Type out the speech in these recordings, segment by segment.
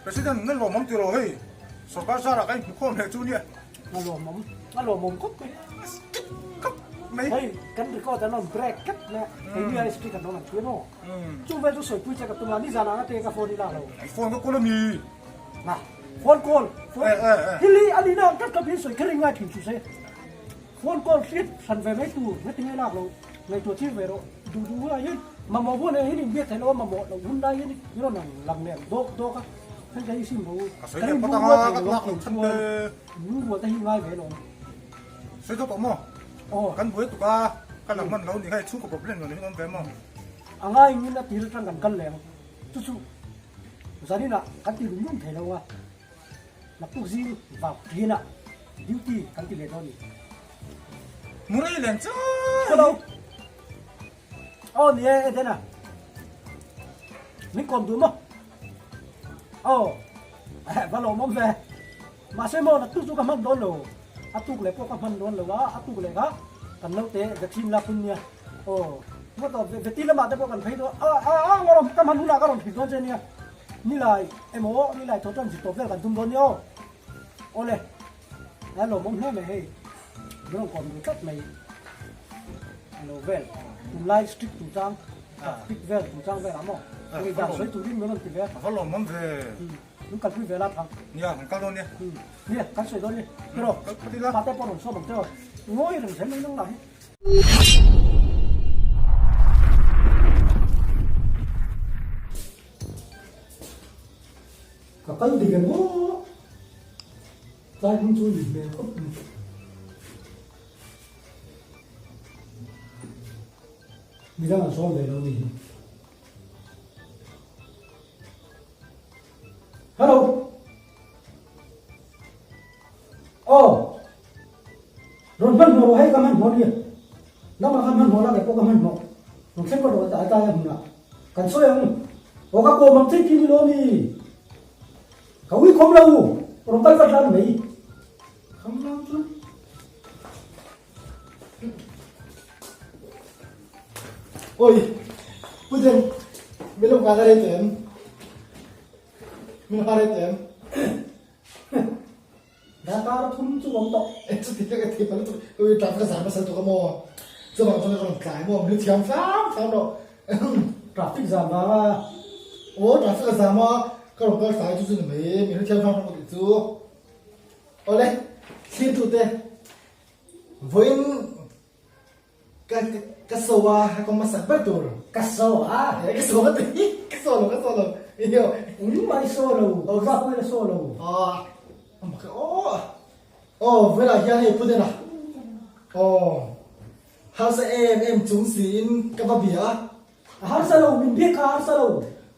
President na lawmawm tiraw hei sorkar zarah ka inhmukhawm leh chu nia. A lawmawm, a lawmawm khawp mai. Strict khawp mai. Hei kan record an rawn break tlat mai a, keini ai strict an rawn an thu emaw. Chung vel chu sawipui che ka tum a, nizan ah te ka phone i lak lo. I phone ka kawl a mi? Na, phone call, phone thil hi a nihna ang tlat tlat hi sawi kher in ngai thin chu se. Phone call hriat hran ve mai tur heti nge lak lo, ngaihtuah chir ve rawh. Duh duh hunah hian mamawh hun eh hian inbiak theih loh a, mamawh loh hun lai hian i rawn ang lang leh ang dawk dawk a, heng te hi sim rawh u. Ka sawi Kan leh inbu phawt ang rual a, thei ka lo tlak a lo tih chhan chuan te. inbu rual te hi ngai ve alawm. Sawi dawk tawh maw? Aw. Kan buai tuk a, ka la hman lo ni kha i chhungkaw problem lo ni hi awm ve maw? A ngai in a tir atang kan kal leh ang. Chu chu zaninah kan ti lum lum thei lo a. Naktuk zing vak ṭinah duty kan ti leh dawn ni. Murei leng chu. Hello. Aw ni e Edena. Min kawm duh maw? Aw. Va lawmawm ve. Mahse maw naktuk chu ka hman dawn lo. A tuk leh pawh ka hman dawn lo a, a tuk leh kha kan naute vaccine lak hun nia. Aw. Maw tawp veti lamah te pawh kan phei dawn. A a a ka hman hunah ka rawn hrilh dawn che nia. Nilai emaw nilai tawh chuan zirtawp vel kan tum dawn nia aw. Awle, a lawmawm hle mai hei, min rawn kawm duh tlat mai. A lo vel, tunlai strict chungchang, traffic vel chungchang velah maw, hei dan sawi turin min rawn ti ve a. A va lawmawm ve. Min kalpui ve la thang. Nia, kan kal dawn nia. Nia, kan sawi dawn nia. Tiraw, pate pawh rawn sawm ang che aw. Ngawi reng zel mai nang lah hi. Ka kal dik em aw? Tlai hming chu ni hmel khawp mai. Midang an sawm ve lo ni hi. Hello. Aw. Rawn hmanhmawh rawh hei ka hmanhmawh nia. Nangmah kha hmanhmawh la kei pawh ka hmanhmawh. Rawn thleng rawh rawh a tlai a hmunah. Kan sawi ang. Aw ka kawm ang che ti ni lo mi. Ka ui khawm lo. Rawn kal vat la ni mai. Kham lam chuan. Oi, Pu Den, min lo nghal a rei teh em? Min nghal rei teh em? Darkar thum chu awm tawh. E chuti ka ka thei pal lutuk ui tlan ka zam nasa lutuk a maw chuvang chuan ka rawn tlai maw min thiam hram hram rawh traffic zam vang a aw traffic a zam a ka rawn kal tlai chu chu ni mai min thiam hram hram ka tih chu awle thlir tute vawiin Ka ka so a ka kawng hmasak ber tur. Ka so a. Ka so ka ti ka so lo ka so lo. Engmah i so lo. Aw va pawhin a so lo. Aw aw velah hian hei Puden a aw harsa em em chung siin ka va bia a. A harsa lo min biak kha a harsa lo.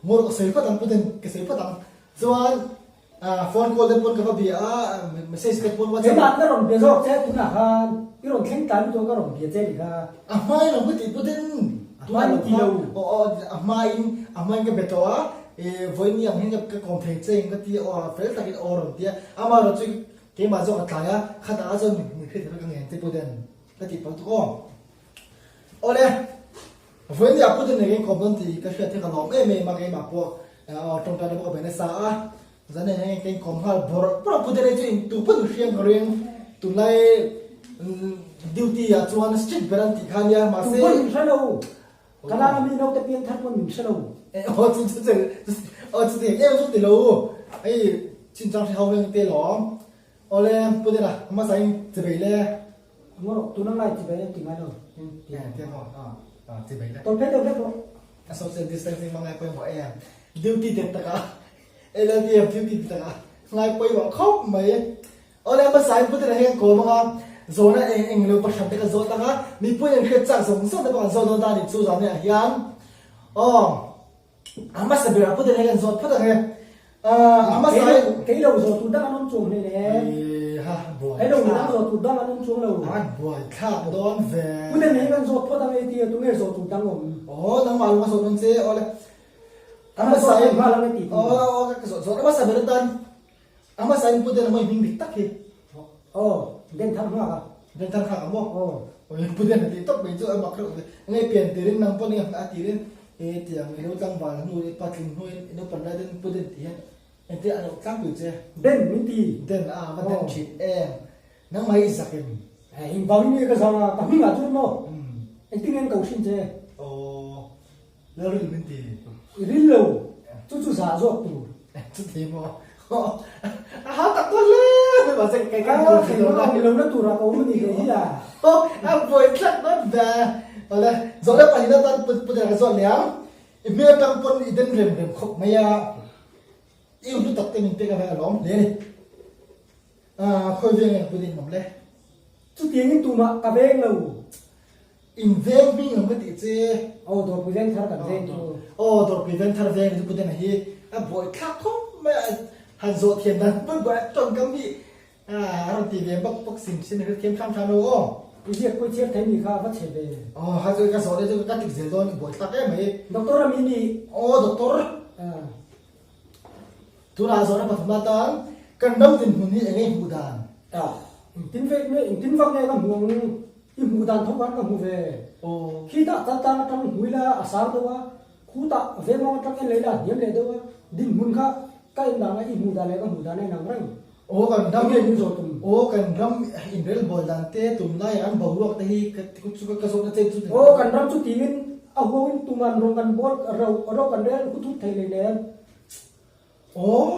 Ngawr ka sawi phawt ang Puden ka sawi phawt ang chuan Phone call te pawn ka va bia a, message te pawn WhatsApp. Keimah ka rawn bia zawk che tunah khan i rawn thleng tlai lutuk a ka rawn bia che ni kha. A hmain lo ka tih pawh ten. A hmain i ti lo. Aw aw a hmain a hmain ka be tawh a, vawiin ni ang hian ka kawm thei che in ka ti a, aw fel takin aw rawn ti a, amaherawh chu keimah zawk a tlai a, khatah chuan min hriat theih ka ngen che pawh ten ka tih palh tuk aw. Awle, vawiin ni ah pawh ten eng kawm dawn tih ka hriat hi ka lawm em em a, keimah pawh tawngtai na pawh ka be nasa a, zan eng eng ka inkawm nghal bawrh bawrh a, pute rei chu in tu pawn in hriang ka ring, tunlai duty ah chuan strict ber an tih kha nia, mahse. Tu pawn in hre lo, ka lana mi naute piang thar pawn min hre lo. Aw chu chu chu aw chu ti em chu ti lo, hei chinchang hre ho veng te lawm, awle pute la hmasa in chivei le. Maw tuna ngai chi bai ti ngai lo. Nge ti maw a chi bai le. Tawlh phei deuh hlek rawh. A social distancing hmang ngai pawimawh em. Duty te taka LLTF duty te taka ngai pawimawh khawp mai. Awle hmasa in Putin a heng kawm anga zawhna eng eng lo pahran te ka zawt anga mipui an hriat chak zawng zawng te pawh kan zawt dawn ta a ni chu zan ah hian aw. A hmasa ber a Putin hian kan zawt phawt ang e. A hmasa in. Kei lo zawh tur dang an awm chuang hle le. Ha buai. Kei lo midang zawh tur dang an awm chuang lo. An buai thlak dawn ve. Putin hian kan zawt phawt ang e tia tunge zawh tur dang awm. Aw nangmah lung a zawt dawn che awle. A hmasa in nghal ang e ti. Aw aw ka zawt zawt a hmasa ber atan a hmasa in Putin a mawi hming dik tak hi. Aw den thar nghak a. Den thar nghak a maw? Aw. Putin a tih tawp mai chu a mak reuh ve. Nge pian tirin nang pawh ni a tirin. He tiang i lo tlangval hnu i patling hnuin i naupan lai ten Putin tih hian Engtin a lo tlangpui che? Den min ti. Den a va den thin em. Nangmah hi i zak em? Engvangin nge ka zang a, ka hmingah chuan maw? Engtin nge an ko hrin che? Aw, Lalril min ti. I ril lo, chu chu zah zawk tur. Chuti maw? A hau tak dawn hle mai mahse kei ka ko thei lo a. Ni lo na turah ka awm a ni ve hi a. Aw, a buai tlat dawn ve. Awle, zawhna pahnihna tan pu Dera ka zawt leh ang. I hmel atang pawn i den rem rem khawp mai a, i hlu tak te min pek avang a lawm hle a ni. Khawi veng nge ka put in awm le? Chutiangin tumah ka veng lo. In veng hming ang ka tih che. Aw Dawrpui veng thar kan veng chu. Aw Dawrpui veng thar veng chu Putena hi a buai thlak khawp mai a, han zawh thiam dan buai buai a tawngkam hi a rawn ti ve bawk bawk sin sin a hrethiam hram hram lo aw. I ziak pawh i chhiar thei ni kha a va chhe ve. Aw ha chu ka zawh leh chu ka tik zel dawn i buai thlak em mai. Doctor a mi nih. Aw Doctor. Tunah zawhna pathum atan kan ram dinhmun hi eng nge hmuh dan? A, engtin vek nge, engtin vak nge ka hmu ang? I hmuh dan tho khan ka hmu ve. Khitah chaltlang atang hmu ila a sang deuh a, khutah vengmawng atang en leh ila a hniam leh deuh a, dinhmun kha ka en dan a i hmuh dan leh ka hmuh dan a inang reng. Aw kan ram Enge min zawh tum? Aw kan ram inrelbawl dan te tunlai an boruak te hi ka chu ka zawhna che chu. Aw kan ram chu tiin a huangin tuman rawng kan bawl ro ro kan rel hut hut thei leh nen. Aw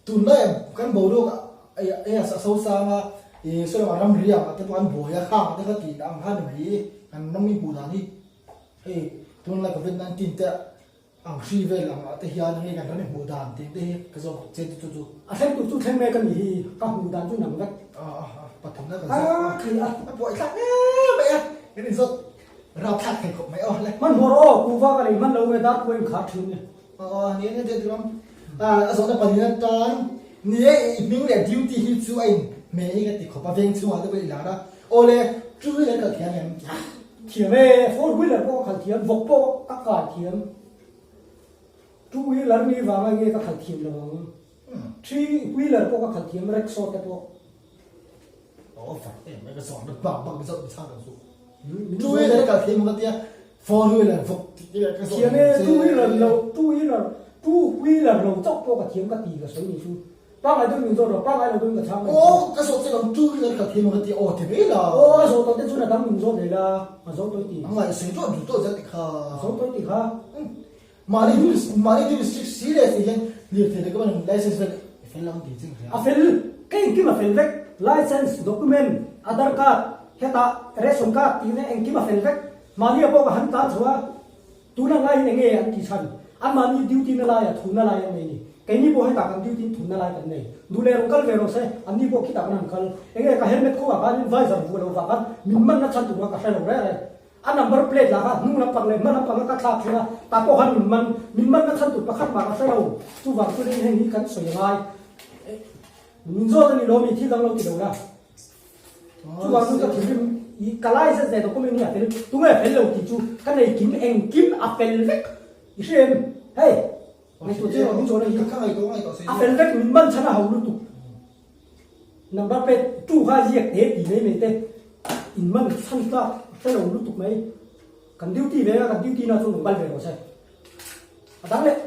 tunlai kan boruak a a so sang a i sawi lamah ramri ang te pawh an buai a khang te kha tih ang kha ni mai kan ram i hmuh dan hi hei tunlai covid 19 te Ang hri vel ang ah te hian hei kan ram i hmuh dan tih te hi ka zawk che chu chu chu. A thleng tur chu thleng mek a nih hi, ka hmuh dan chu nang vek. A a a pathumna kan zawk a. A thei a. A buai thlak em mai a, kan in zawt rap thlak thei khawp mai aw le. Hmanhmawh rawh aw, kuhva ka lei hman lo nge dar pawh in khar thin e. Aw aw ni e ni ram. A a zawhna pahnih atan ni e i hming leh duty hi chu a in hmeh hi ka ti khawp a veng chhungah te pawh i lar a. Aw le, two wheeler kal thiam em? Thiam e, four wheeler pawh ka khalh thiam, vawk pawh ka kai thiam. Two wheeler ni vanga nge ka khalh thiam lo ang. Three wheeler pawh ka khalh thiam, rickshaw te pawh. Aw fak em mai ka zawng na bak bak mizo mi chhang chu. Two wheeler ka thiam ka tia, four wheeler vawk ti ka zawng. Thiam e, two wheeler lo, two wheeler, two wheeler lo chauh pawh ka thiam ka ti ka sawi ni chu. Pangai deuhin min zawt rawh, pangai lo deuhin ka chhang mai. Aw, ka zawt che lo, two wheeler kha thiam ka ti, aw ti mai la. Aw, a zawh tawh te chuan a dang min zawt leh la, a zawh tawh i ti. A ngaihsawi tawh duh tawh zel ti kha. A zawh tawh i ti kha. Mahni mahni district si leh si hian lirthei leh government license vel i fel lo an ti ching hria. A fel, ka engkim a fel vek, license, document, Aadhaar card, hetah ration card tih leh engkim a fel vek. Mahni a pawh ka han tlan chho a. Tuna ngaiin enge an tih chhan? Anmahni duty na laiah thunna lai an nei ni. Keini pawh hetah kan duty in thunna lai kan nei. Duh leh rawn kal ve rawh se, anni pawh khitah kan han kal. Enge ka helmet khuah khanin visor vuah lo vah khan min manna chhan tur kha ka hre lo reng reng. A number plate lah kha hnung lampang leh hma lampanga ka thlak thin a, tah pawh khan min man. Min manna chhan tur pakhat mah ka hre lo. Chuvang chuanin heng hi kan sawi a ngai. Min zawt a ni lo mi thil dang lo ti lo la. Chuvang chu ka thinrim i ka license leh document hi a fel tunge a fel lo tih chu ka nei kim engkim a fel vek i hre em hei ngaihtuah che rawh min zawhna hi a fel vek min man chhan a ho lutuk number plate tu kha ziak te ti mai mai te in man chhan tlak hre lo lutuk mai kan duty ve a kan duty na chu rawn kal ve rawh se a dang leh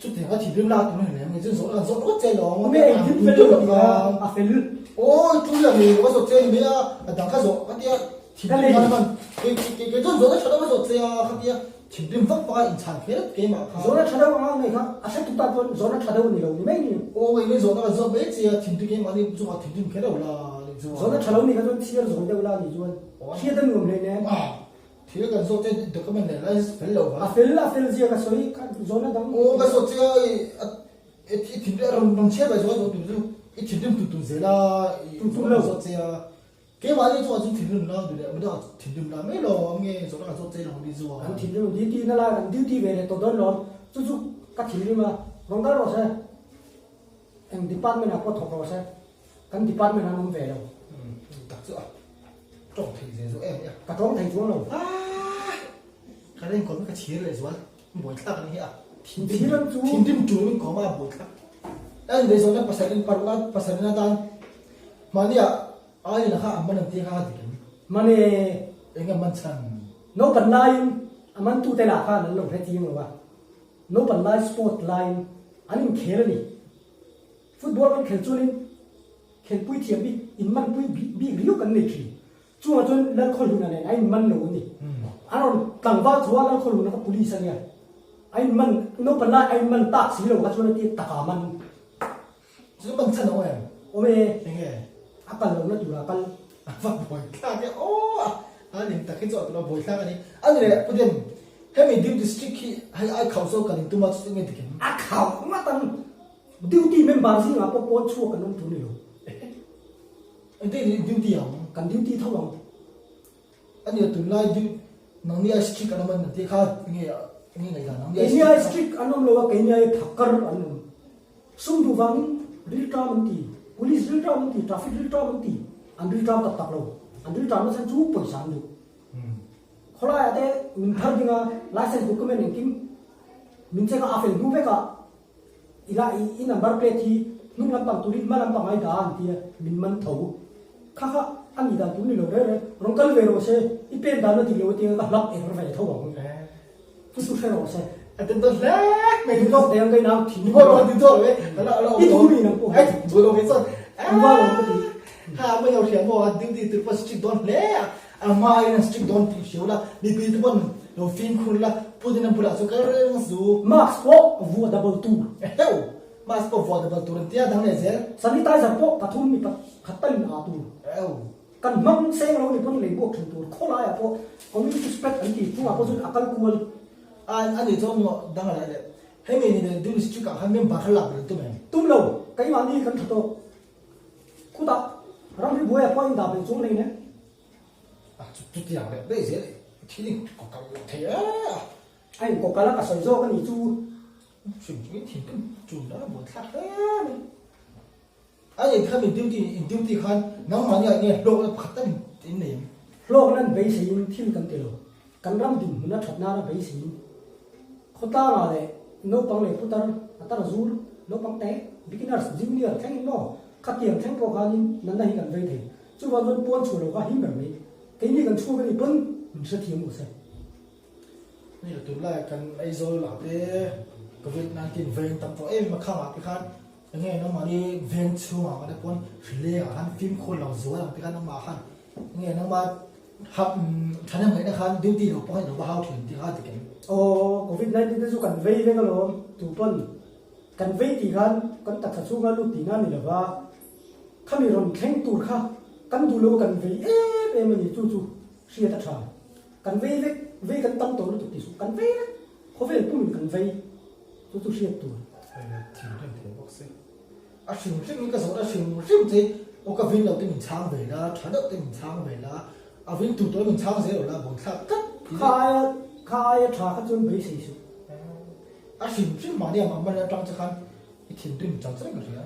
Chutiang a thinrim la tur ani lem nge chuan zawh an zawh ringawt che lawng. Enge engkim fel lo ti a a fel. Awi chu lian ni ka zawh che ni mai a a dang kha zawh ka tia thinrim khan man kei kei kei chuan zawhna tha deuh a zawh che a ka tia thinrim vak vak a inchhan kher keimah kha. Zawhna tha deuh anga ngei kha a hre tuk ta chuan zawhna tha deuh a ni lo ni mai ni. Aw enge zawhna kan zawh mai che a thinrim keimah ni chungah thinrim kher lo la ni chuan. Zawhna tha lo ni kha chuan chhiar zawn deuh la ni chuan hriat a nuam hleinem. Thil kan zawt che document leh license fel lo va. A fel a fel zia ka sawi kha zawhna dang. Aw ka zawt che a i i thinrim a rawn rawn chhiar mai zawh a zawh tur chu i thinrim tut tut zel a i Tut lo. zawt che a keimahni chungah chuan thinrim la duh leh midangah thinrim la mai lo ang nge zawhna kan zawt che lo ni chuan. Kan thinrim duty na lai kan duty ve leh tawh dawn lawm chu chu ka thinrim a rawn kal rawh se eng department ah pawh thawk rawh se. Kan department an awm ve lo. Tak chu a tawng thei ve zawh em a. Ka tawng thei chuang lo. Aaa ka rin kawm ka chhir leh zual buaithlak ani hi a. Thinrim chu. Thinrim tul in kawm a buaithlak. An ve zawhna pasarih paruk pasarih atan mahni ah ai la kha a man an tia kha a dik em. Mane. Eng a man chhan. Naupan laiin a man tute lah khan an lo hre chiang lo a. Naupan lai sport laiin an inkhel a ni. Football kan khel chuanin khelpui thiam bik, inmanpui bik riau kan nei thin. Chungah chuan Lalkhawhluna nen a inman lo a ni. A rawn tlangval tho a, Lalkhawhluna kha police a nia. A inman, naupan lai a inman tak si lo kha chuan a ti taka man. Chu man chhan a awm em? Awm e. Enge? A kal lohna tura a kal. A va buai thlak e aw a a ning tak hi chu a tura buai thlak a ni. A ni leh Pu Den, hemi Diu District hi hei ai khauh zawk kan intum a chu chu nge dik em? A khauh ngawt ang. Duty member zingah pawh pawn chhuak an awm tur ni lo. Engtin in duty ang? Kan duty tho ang. A nia tunlai duty nangni ai strict an awm an tih kha nge nge ngaihdan nangni ai Keini ai strict an awm lo a keini ai phakar an awm. Sum duh vangin rilṭam an ti, police rilṭam an ti, traffic rilṭam an ti, an rilṭam tak tak lo. An rilṭam na chhan chu pawisa an duh. Khawlaiah te min phar ding a license document engkim min check a a fel hnu vek a. I la i number plate hi hnung lampang turin hma lampang ai dah an tia min man tho. Kha kha a nih dan tur ni lo reng reng rawn kal ve rawh se i pen dan a dik lo atia ka hlap er ve tho ang. Chu chu hre rawh se. A ten dawn hle mai. Duh tawk teh ang ka inau thin. Maw rawn ti tawk e. Ka la la I duh mi nang pawh. Ai duh lo ve chuan. An va lo ka ti. Ha mai lo hria maw a duty tur pawh strict dawn hle a. A hma in a strict dawn tih hriau la mipui te pawn lo fimkhur la Putin a bulah chu kal reng zu. Mask pawh vuah double tur. Eheu! Mask pawh vuah double tur an tia dang leh zel. Sanitizer pawh pathum mi pakhat talin aa tur. Eheu! Kan hmang seng lo ni pawn lei buak thin tur. Khawlaiah pawh community spread an ti chungah pawh chuan a kal kual. A a nih chuan maw dang leh leh. Hemi ni leh Dun district ah khan member kha lak belh tum em? Tum lo, keimahni kan tha tawk. Khutah ramri buaiah pawh a indah belh chuang hlein e. A chutiang leh daih zel thil in kawkal lo thei e a. A in kawkal a ka sawi zawk a nih chu. Hrim chungin thinrim chun a buai thlak hle mai. A in kha min duty in duty khan nangmahni ah nge hlawkna pakhat tak in nei em? Hlawkna an beiseiin thil kan ti lo. Kan ram dinhmun a that nana beiseiin khawtlangah leh naupang leh putar a tar zur naupang te beginners junior thlengin maw khatiang thleng pawh khanin natna hi kan vei thei. Chuvang chuan pawn chhuah lo kha him ber mai. Keini kan chhuak a nih pawn min hrethiam rawh se. Hei tunlai kan Aizawl ah te Covid 19 veng tam tawh em em a khangah te khan enge nangmahni veng chhungah te pawn hrileng ah khan fimkhur lo zual ang te khan nangmah khan enge nangmah hap thahnem ngaihna khan duty lo pawh khan i lo va hau thin tih kha a dik em? Aw Covid 19 te chu kan vei vek alawm tu pawn kan vei tih khan kan taksa chhunga lut tihna a ni lova. Khami rawn thleng tur kha kan duh lo kan vei em em a ni chu chu hriat a tha. Kan vei vek, vei kan tam tawh lutuk tih suh, kan vei vek, khawvel pumin kan vei chu chu hriat tur. Thinrim thei bawk si. A hrim hrim in ka zawh na hrim hrim che aw ka vin lo te min chhang ve la, tha deuh te min chhang ve la, a vin tur tur min chhang zel lo la bawn thlak tlat. Kha aia kha aia tha kha chuan beisei suh. A hrim hrim mahni a man atang che khan i thinrim chang chang ka hria.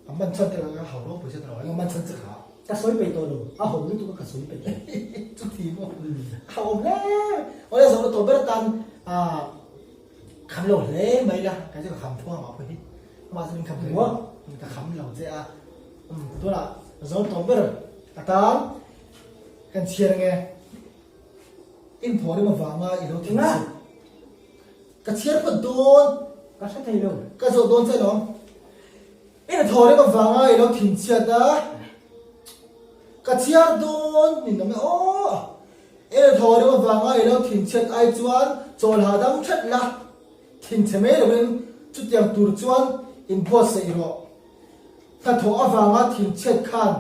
A man chhan te laka hau ropui che tawh a man chhan che kha. Ka sawi peih tawh lo, a ho lutuk a ka sawi peih lo. Chuti maw? A awm hle. Awle zawhna tawh ber atan kham lo hle mai la, kei chu ka kham thung a mah pawh hi. Amah chu min kham thei lo. Ka kham lo che a. Tunah zawhna tawh ber atan kan chhiar ange. Inthawh rim avanga i lo thin chhit. Ka chhiar phawt dawn. Ka hre thei lo. Ka zawh dawn che lawm. I hnathawh reng avanga i lo thinchhiat a. Ka chhiar dawn min awm e aw. I hnathawh reng avanga i lo thinchhiat ai chuan chawl hahdam that la. Thinchhe mai lovin chutiang tur chuan inbuatsaih rawh. Hnathawh avanga thinchhiat khan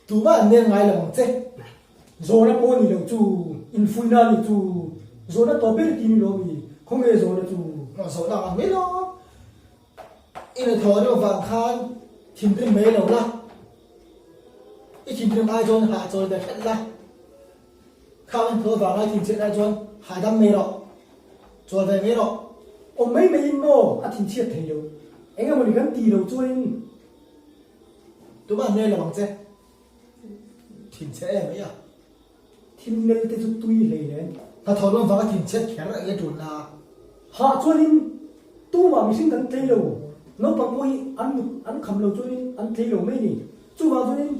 Tumah an nel ngai lo ang che. Zawhna pawh ni lo chu, infuihna a ni chu. Zawhna tawp ber ti ni lo mi, khawnge zawhna chu? Zawhna ang mai lo. I hnathawh deuh vang khan thinrim mai lo la. I thinrim ai chuan hahchawl ve hret la. Khang i hnathawh vanga i thinchhiat ai chuan hahdam mai rawh. Chawl ve mai rawh. Awm mai maiin maw a thinchhiat thei lo. Eng emawni kan ti lo chuanin. Tumah nel lo ang che. Thinchhe em mai a. Thil nel te chu tui hlei nen. Hnathawh luan vanga thinchhiat kher a tul na. Hah chuanin tumah mihring kan tlei lo. Naupang pawh hi an mut an kham lo chuanin an tlei lo mai ni. Chuvang chuanin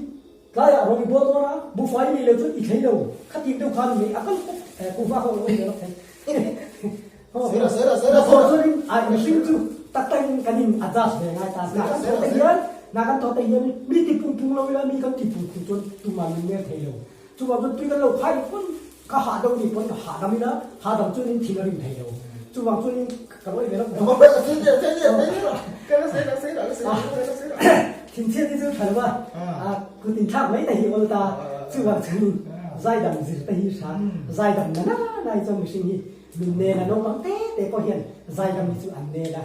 tlaiah rawng i bawl dawn a, buhfai i nei lo chuan i thlei lo. Khatin deuh khan nei a kal khawp eh kuhva kha a lo awm ve lawk thei. Chuanin a mihring chu tak takin kan in adjust ve ngai ta. Hna kan thawh te hian, hna kan thawh te hian mi ti pung pung lo ila mi kan ti pung pung chuan tumah min nel thei lo. Chuvang chuan tui kan lo khai pawn ka hahdam nih pawn ka hahdam ila, hahdam chuanin thil a rim thei lo. Chuvang chuanin ka lawih ve lo. Thinchhiat hi chu tha lo a, kut inthlak mai te hi awl ta. Chuvang chuanin zaidam zir te hi hra, zaidam na na na hi chuan mihring hi Min nel a naupang te te pawh hian zaidam hi chu an nel a,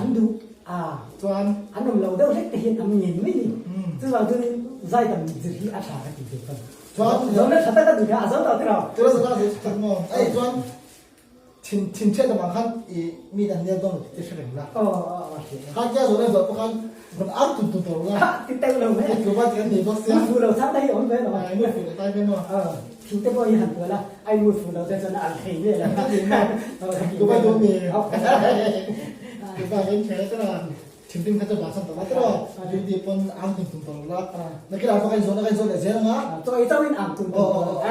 an duh a, Chuan an awm lo deuh hlek te hian an ngen mai ni. Chuvang chuanin zaidam zir hi a tha ka ti ve chuan. Chuan Zawhna tha tak a ni kha, a zo tawh tiraw? Tiraw zo tawh tiraw maw? Ei chuan thin thin chhiat avang khan i mi an nel dawn lo tih te hre reng la. Aw aw aw hria. Kha tia zawhna zawh pawh khan rawn ar tun tun tawh lo la. Ti teuh lo mai. Ti tlupa ti an nei bawk sia. Fu lo chang te hi awm ve lo. Ai nge fu lo tai ve maw? Aw. Thing te pawh hi han kual a, a inmut fuh lo te chuan a alh thei nge lo. Dubai duh mi. Dubai in thei te na thingtim kha chu ba san tawh tawh din ti pawn ang tum tum tawh la. Nakil ah pawh kan zawh na kan zawh leh zel anga. Chaw ei chauh in ang tum tum tawh.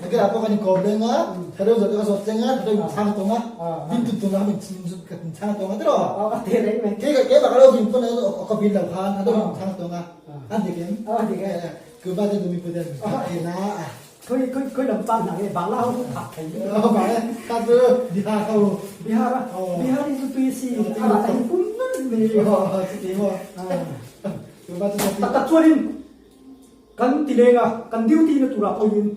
Nakil ah pawh kan inkawm leng a, tha deuh zawh te ka zawt cheng a, tha deuh in chhang tawng a, din tum tum la min kan chhang tawng a tiraw. A te reng mai. Kei keimah ka lo vin pawn ka vin lo khan tha deuh in chhang tawng a. A dik em? A dik e. Kuba te dumi puten ena a. Khoi khoi khoi lam pan hna nge Bangla ho chu phak thei mi. Oh ba le ta chu Bihar ho. Bihar a. Bihar hi chu tui si a ra ta hi pum nan me. Oh chu ti mo. Kuba chu tak tak chuanin kan ti leng a kan duty na tura pawhin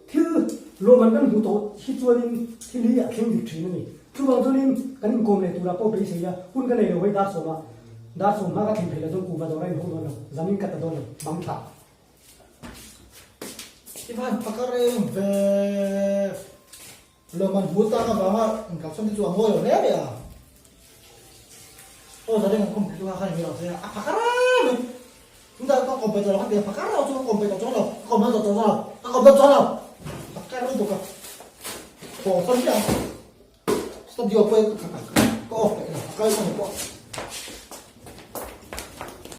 thil lawman kan hmu tawh hi chuanin thil hi a thleng dik thin a ni. Chuvang chuanin kan inkawm leh tura pawh beisei a hun ka nei lo hei dar sawma Dar sawm hma ka thlen theih lo chuan kuhva dawr a inhawng dawn lo, zanin ka ta dawn lo, bang thla. I van phaka reng ve. Lawm an hmu tak avanga inkalsan te chu a ngawi lo hle mai a. Aw zanin an kawm phei chu kha khan englo se a phaka reng mai. Chutah ka kawm peih tawh lo kha ti a phaka reuh chu ka kawm peih tawh chuang lo, ka kawm dawn tawh chuang lo, ka kawm dawn chuang lo. Phaka lutuk a. Haw sawn chiah ang. Studio pawh ka off leh lo, ka kal sawn pawh.